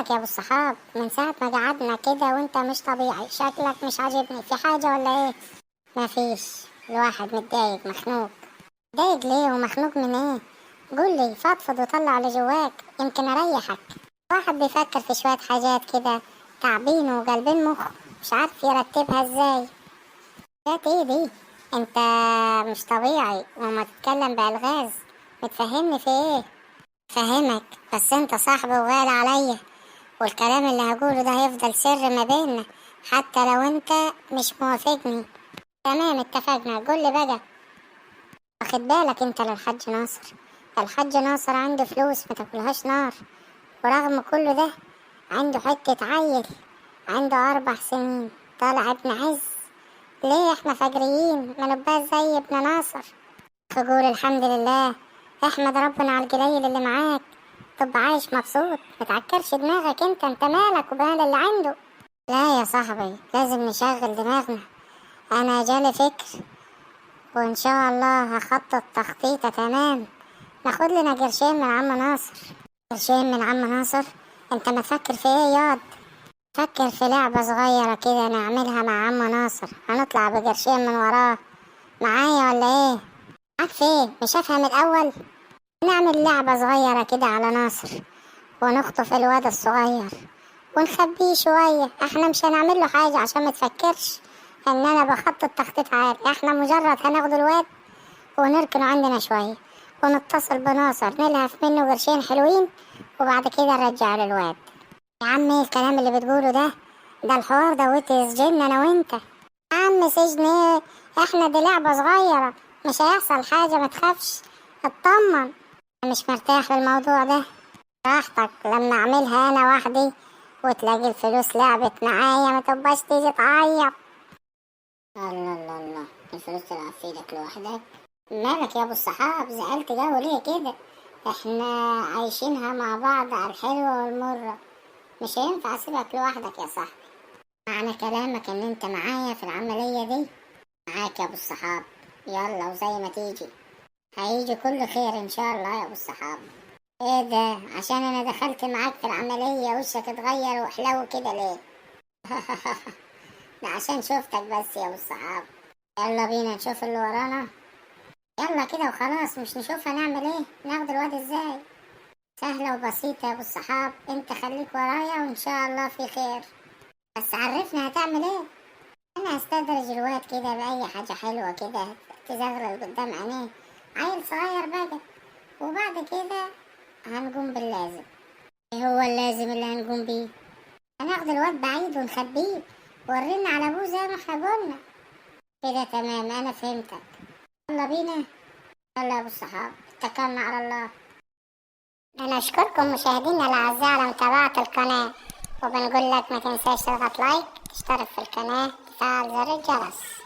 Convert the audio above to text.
مالك يا ابو الصحاب؟ من ساعة ما قعدنا كده وانت مش طبيعي، شكلك مش عاجبني، في حاجة ولا ايه؟ مفيش، الواحد متضايق مخنوق. متضايق ليه ومخنوق من ايه؟ قولي، فضفض وطلع اللي جواك يمكن اريحك. واحد بيفكر في شوية حاجات كده تعبين وقلبين مخ، مش عارف يرتبها ازاي. حاجات ايه دي؟ انت مش طبيعي وما تتكلم بألغاز، بتفهمني في ايه؟ فهمك، بس انت صاحبي وغالي عليا، والكلام اللي هقوله ده هيفضل سر ما بيننا حتى لو انت مش موافقني. تمام اتفقنا، قول لي بقى. واخد بالك انت للحاج ناصر؟ الحاج ناصر عنده فلوس ما تاكلهاش نار، ورغم كل ده عنده حتة عيل عنده 4 سنين طالع ابن عز. ليه احنا فجريين ما نبقاش زي ابن ناصر؟ قول الحمد لله، احمد ربنا على الجليل اللي معاك، طب عايش مبسوط، ما تعكرش دماغك. انت مالك وبال اللي عنده؟ لا يا صاحبي، لازم نشغل دماغنا. انا جالي فكر وان شاء الله هخطط تخطيطه تمام. ناخد لنا قرشين من عم ناصر. قرشين من عم ناصر؟ انت ما تفكر في ايه ياض؟ فكر في لعبة صغيرة كده نعملها مع عم ناصر، هنطلع بقرشين من وراه. معايا ولا ايه؟ معاك في ايه؟ مش هفهم الاول. نعمل لعبة صغيرة كده على ناصر ونخطف الواد الصغير ونخبيه شوية. احنا مش هنعمل له حاجة عشان ما تفكرش ان انا بخطط تخطيط عالي، احنا مجرد هناخد الواد ونركنه عندنا شوية ونتصل بناصر نلهف منه قرشين حلوين وبعد كده نرجع له الواد. يا عم ايه الكلام اللي بتقوله ده؟ ده الحوار ده وتسجن انا وانت. يا عم سجن ايه؟ احنا دي لعبة صغيرة، مش هيحصل حاجة، ما تخافش، اطمن. انا مش مرتاح للموضوع ده. راحتك لما اعملها انا وحدي وتلاقي الفلوس لعبت معايا، ما تبقاش تيجي تعيط. الله الله الله، الفلوس تلعب في ايدك لوحدك؟ مالك يا ابو الصحاب زعلت جو ليه كده؟ احنا عايشينها مع بعض على الحلوة والمرة، مش هينفع اسيبك لوحدك يا صاحبي. معنى كلامك ان انت معايا في العملية دي؟ معاك يا ابو الصحاب، يلا وزي ما تيجي هيجي كل خير ان شاء الله يا ابو الصحاب. ايه ده؟ عشان انا دخلت معاك في العملية وشك اتغير وحلو كده ليه؟ ده عشان شفتك بس يا ابو الصحاب. يلا بينا نشوف اللي ورانا. يلا كده وخلاص، مش نشوف هنعمل ايه، ناخد الواد ازاي. سهلة وبسيطة يا ابو الصحاب، انت خليك ورايا وان شاء الله في خير. بس عرفنا هتعمل ايه. انا هستدرج الواد كده بأي حاجة حلوة كده تزغلل قدام عينيه، عيل صغير بقى، وبعد كده هنقوم باللازم. ايه هو اللازم اللي هنقوم بيه؟ هناخد الواد بعيد ونخبيه ورينا على ابوه زي ما احنا قلنا كده. تمام انا فهمتك، يلا بينا. يلا يا ابو الصحاب، اتكلنا على الله. انا اشكركم مشاهدينا الاعزاء على متابعة القناة، وبنقول لك ما تنساش تضغط لايك، تشترك في القناة، تفعل زر الجرس.